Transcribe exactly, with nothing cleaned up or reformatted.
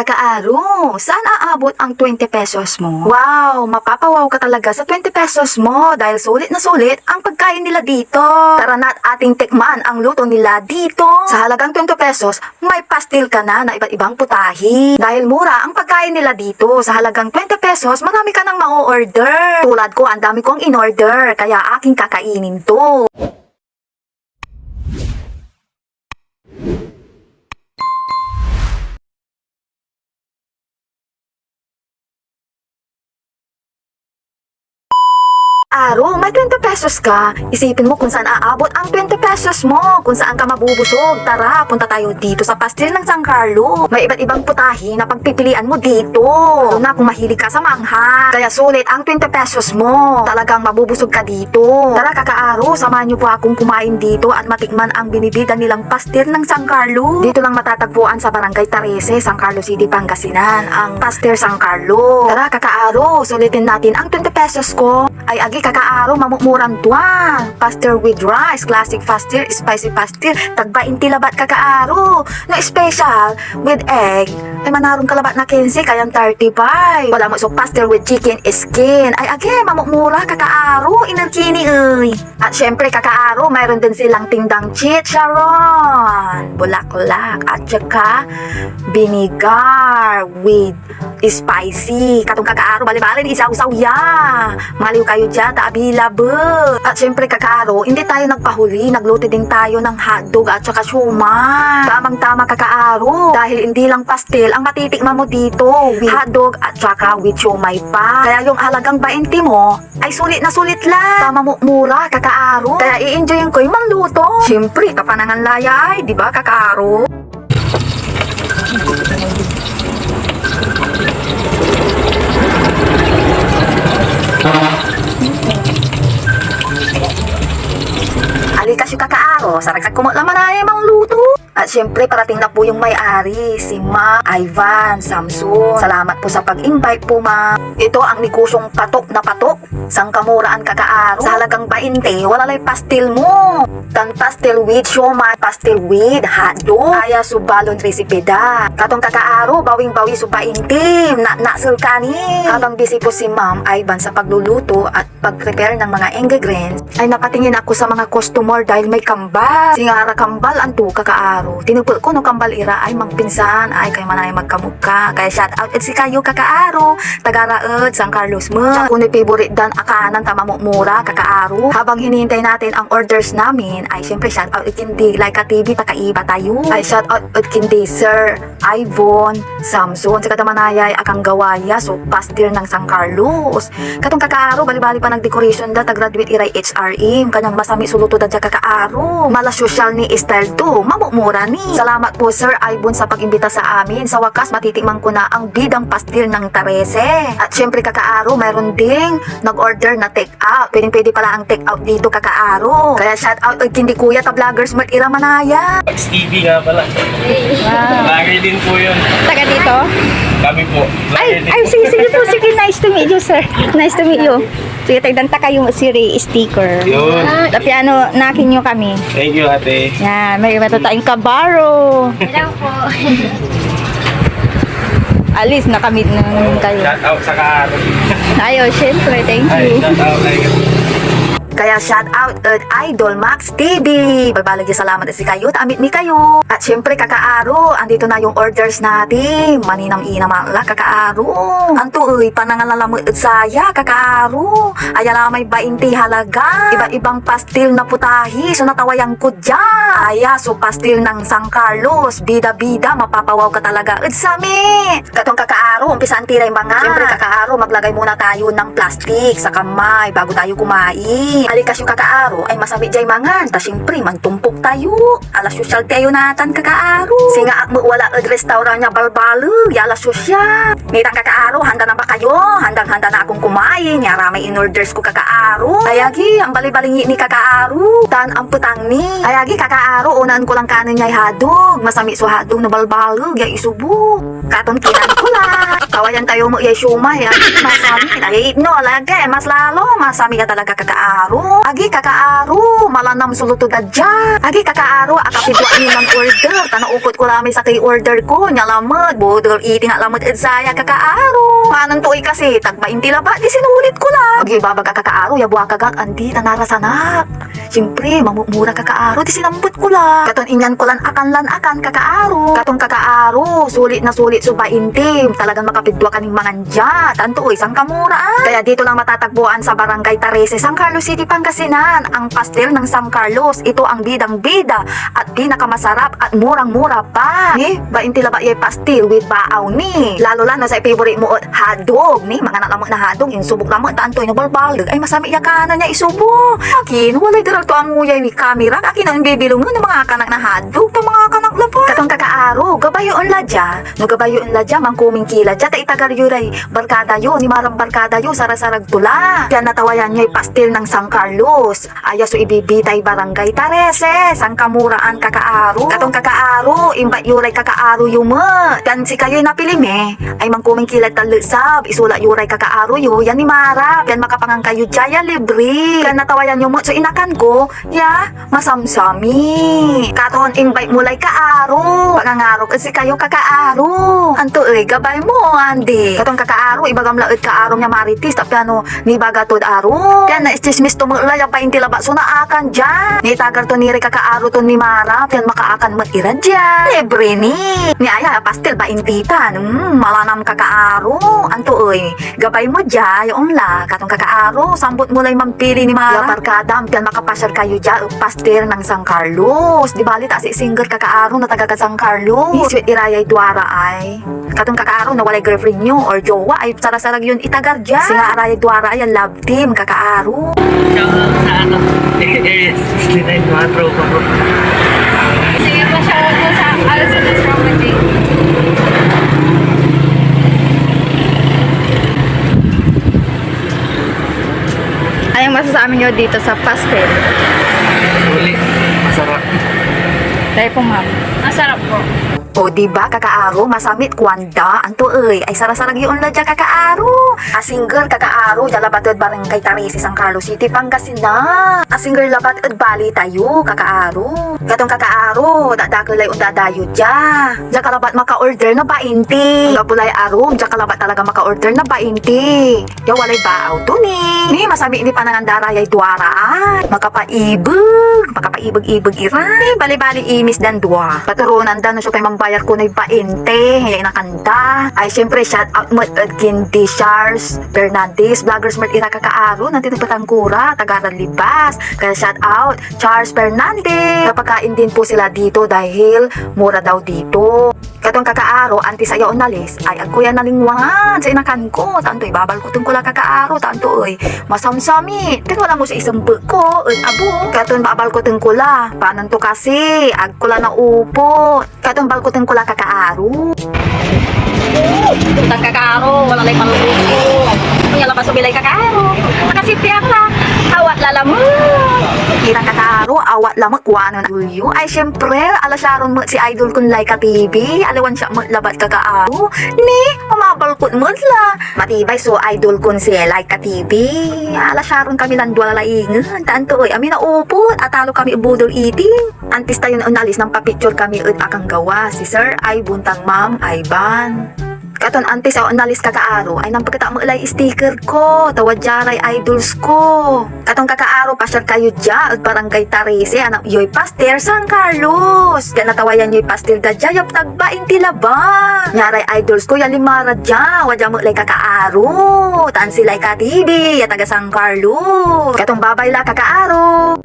Kakaaro, saan aabot ang twenty pesos mo? Wow, mapapawaw ka talaga sa twenty pesos mo dahil sulit na sulit ang pagkain nila dito. Tara na't ating tikman ang luto nila dito. Sa halagang twenty pesos, may pastil ka na na iba't ibang putahe. Dahil mura ang pagkain nila dito, sa halagang twenty pesos, marami ka nang ma-order. Tulad ko, ang dami kong in-order, kaya aking kakainin to. Aro, may twenty pesos ka. Isipin mo kung saan aabot ang twenty pesos mo, kung saan ka mabubusog. Tara, punta tayo dito sa Pastil ng San Carlo. May iba't ibang putahe na pagpipilian mo dito. Lalo na kung mahilig ka sa mangha. Kaya sulit ang twenty pesos mo. Talagang mabubusog ka dito. Tara, kakaaro, samahan niyo po akong kumain dito at matikman ang binibida nilang Pastil ng San Carlo. Dito lang matatagpuan sa Barangay Trece, San Carlos City, Pangasinan, ang Pastil San Carlo. Tara, kakaaro, sulitin natin ang twenty pesos ko. Ay, agi, kakaaro, mamukmuran tua. Pastil with rice, classic pastil, spicy pastil, tagbainti labat, kakaaro. No special, with egg, ay manaron ka labat na kinse, kayan thirty-five. Wala mo so pastil with chicken skin. Ay, agi, mamukmura, kakaaro, inerkini, ey. At syempre, kakaaro, mayroon din silang tindang chicharon, bulaklak, at saka binigar with spicy. Katong kakaaro, bali-bali ni isawsaw ya. Maliw kayo dyan, ta available. At syempre, kakaaro, hindi tayo nagpahuli, nagluto din tayo ng hotdog at saka siomai. Tamang-tama, kakaaro, dahil hindi lang pastil ang matitikman mo dito, with hotdog at saka with siomai pa. Kaya yung halagang bainti mo, ay sulit na sulit la. Tama mo, mura, kakaaro. Kaya i-enjoyin ko'y manluto. Siyempre, kapanangan la ya, di ba, kakaaro? Alikas yo, kakaaro, saragsak ko met la manaya manluto. At siyempre, parating na po yung may-ari, si Ma'am Ivan Samson. Salamat po sa pag-invite po, Ma'am. Ito ang negosyong patok na patok, sangkamuraan, kakaaro. Sa halagang bainte, wala lay pastil mo. Tan pastil with siomai, pastil with hotdog. Aya so balon resipi da. Katong, kakaaro, bawing-bawi so bainte. Na, nasel ka ni. Habang busy po si Ma'am Ivan sa pagluluto at pag-prepare ng mga ingredients, ay napatingin ako sa mga customer dahil may kambal. Singa ra kambal, anto, kakaaro. Tinepet ko no kambal ira ay mangpinsan, ay kay manaya magkamugka. Kaya shout out ed sikayo, kakaaro, taga ra ed San Carlos met. Siak koy favorite dan akanan ta mamukmura, kakaaro. Habang hinihintay natin ang orders namin, ay siyempre shout out ed kindi Laika T V, ta kaiba tayo. Ay shout out ed kindi Sir Ivon Samson, sikata manaya ay akanggawa ya so pastil ng San Carlos. Katong, kakaaro, bali-bali pa nagdecoration da, ta graduate iray H R M. Kanyan masami so luto da dia, kakaaro. Mala sosyal ni style to, mamukmura ni. Salamat po, Sir Ivon, sa pag-imbita sa amin. Sa wakas, matitikman ko na ang bidang pastil ng Trece. At syempre, kakaaro, mayroon ding nag-order na take out. Pwedeng-pwede pala ang take out dito, kakaaro. Kaya shout out ed kindi kuya ta vloggers met ira manaya. X T V nga pala. Wow. Bagay din po yun. Taga dito? Kami po. Ay, Vlogger din ay, po. Sige, sige po, sige. Nice to meet you, sir. Nice to meet you. Sige, tagdan ta kayo, sir, sticker. Yun. Tapiano, nakin nyo kami. Thank you, ate. Yan, may iba tayong kabaro. Hello po. Alis, nakamit na naman kayo. Shout out sa Kaaro. Ayo, syempre, thank you. Ay, shout out, ay. Kaya shout out ed Idol Max T V. Balbaleg ya salamat ed sikayo, ta amit mi kayo. At syempre, kakaaro, andito na yung orders natin. Maninam-inam la, kakaaro. Anto ey, panangan la lamet ed saya, kakaaro. Aya la may bainti halaga. Iba-ibang pastil na putahe so natawayan ko dia. Aya so pastil ng San Carlos. Bida-bida, mapapawaw ka talaga ed sami. Katong, kakaaro, umpisaan ti ray mangan. Siyempre, kakaaro, maglagay muna tayo ng plastik sa kamay bago tayo kumain. Alikas yo, kakaaro, ay masami diay mangan. Ta siyempre, mantumpok tayo. Ala sosyal tayo natan, kakaaro. Singa ak met wala ed restaurant ya balbaleg ya ala sosyal. Nitan, kakaaro, handa na ba kayo? Handang-handa na akong kumain ya ramay in-orders ko, kakaaro. Ay agi, ambalibali ni, kakaaro. Tan ampetang ni. Ay agi, kakaaro, unaan ko lang kanen yay hotdog. Masami so hotdog no balbaleg ya isubo. Katon kinan ko la. Tawayan tayo met yay siomai, ya masami. Ay, no, lagi, mas lalo, masami ya talaga, kakaaro. Agi, kakaaro, malanam so luto da dia. Agi, kakaaro, akapidwa ni lan order, ta naupot ko la may sakey order ko, nia lamet, budol iti nga lamet ed saya, kakaaro. Panon to ey kasi, tagbainti labat, di sinulit ko la. Agi, ibabaga, kakaaro, ya buakagak, andi, ta narasanak. Siyempre, mamumura, kakaaro, di sinambet ko la. Katon inyan ko lan akan lan akan, kakaaro. Katon kakaaro, sulit na sulit so bainti, talagan makapidwa ka nin mangan dia. Tan to ey, sankamura, ah. Kaya dito lang matatagpuan sa Barangay Trese, San Carlos City, Pangasinan, ang pastil ng San Carlos. Ito ang bidang-bida at pinakamasarap at murang-mura pa. Eh, bainti labat yay pastil with baaw ni. Lalo la no say favorite mo et hotdog ni. Mangan ak lamet na hotdog, insubok lamet, tan to ey no balbaleg. Ay, masamit ya kanen ya isubok. Akin, walay daral to anguyay camera. Akin no imbibilongen no mangakanak na hotdog, ta mangakanak labat. Katon kakaaro, gabay yo la dia. No gabay yo la dia, mankomengki la dia, ta itagar yo ray barkada yo, ni maran barkada yo, sarasarag to la. Pian natawayan yoy pastil ng San Carlos. Aya so ibibitay Barangay Trese, sankamuraan, kakaaro. Katon kakaaro, invite yo ray kakaaro yo met. Pian sikayoy napili mi, ay mankomengki lad talesab, isulat yo ray kakaaro yo, ya ni maara, pian makapangan kayo dia ya libre. Pian natawayan yo met so inakan ko, ya masamsami. Katon invite mo lay kaaro. Pangangarok ed sikayo, kakaaro. Anto ey, gabay mo, andi. Katon kakaaro, ibagam la ed kaarom ya Marites, ta piano nibaga tod arum. Pian naitsismis to met la ya bainti labat so naakan dia. Nitagar to ni ray kakaaro ton ni maara, pian makaakan met ira dia. Libre ni. Nia ya pastil bainti tan. Mm, malanam, kakaaro. Anto ey, gabay mo dia ya onla, katon kakaaro, sambut mo lay mampili ni maara. Ya barkadam, pian makapasiar kayo dia ed pastil ng San Carlos. Di bali ta asisinger, kakaaro, na taga kad San Carlos. Ni sweet ira yay duara ay. Katon kakaaro, no walay girlfriend yo or jowa ay sarasarag yon itagar dia. Singa ira yay duara ay a love team, kakaaro. Shout out sa ano, A S sixty-nine, mga tropa ko. Sige po, shout out po sa Alcines Romantic. Anong masasabi niyo dito sa pastel? Sulit. Masarap. Tayo po, ma'am. Masarap po. O, di ba, kakaaro, masamit, kuanda, anto ey, ay sarasarag yo onla dia, kakaaro. Asingger, kakaaro, dia labat ed Barangay Trese, San Carlos City, Pangasinan. Asingger labat ed bali tayo, kakaaro. Katon kakaaro, dadakel lay ondadayo dia. Dia ka labat maka-order na bainti. Anggapo lay arum, dia ka labat talaga maka-order na bainti. Ya walay baaw to ni. Ni, masamit ni panangan da ra yay duara ay. Makapaibeg, makapaibeg-ibeg ira. Ni, bali-bali imis dan dua. Paturunan da no siopay mambayar konoy bainti. Ya inakan da. Ay, siyempre, shout out met ed kindi Charles Fernandez. Vloggers met ira, kakaaro, nanti nagpatangkura, taga ra Libas. Kaya shout out, Charles Fernandez. Napakain din po sila dito dahil mura daw dito. Katon kakaaro, antis aya onalis, ay agko ya nalingwangan so inakan ko. Ta anto, ibabalkuten ko la, kakaaro, ta anto ey, masamsami. Tan wala mo so isembek ko ed abung. Katon babalkuten ko la. Panon to kasi, agko la naupot. Katon balkuten ko la, kakaaro. Tan kakaaro, wala lay panluto. Nia labat so bilay, kakaaro. Nakasipti ak la. Awat la lamet. Ira, kakaaro, awat lamet, kuanen Julio. Ay, siyempre, ala Sharon met si idol kon Laika T V. Aliwan siak met labat, kakaaro. Ni, mamabalkot met la. Matibay so idol kon si Laika T V. Ala Sharon kami lan dua lalaingen. Ta anto ey, ami naupot, atalo kami ed Budol Eating. Antis tayon onalis, nanpapicture kami ed akanggawa, si Sir Ivan tan Ma'am Ivan. Katon antis a onalis, kakaaro, ay nampeket ak met lay sticker ko, ta wadia ray idols ko. Katon kakaaro, pasiar kayo dia ed Barangay Trese, anap yoy Pastil San Carlos. Dia natawayan yoy pastil da dia, ya tagbainti labat. Nia ray idols ko ya linma ra dia, wadia met lay kakaaro, tan si Laika T V ya taga San Carlos. Katon babay la, kakaaro.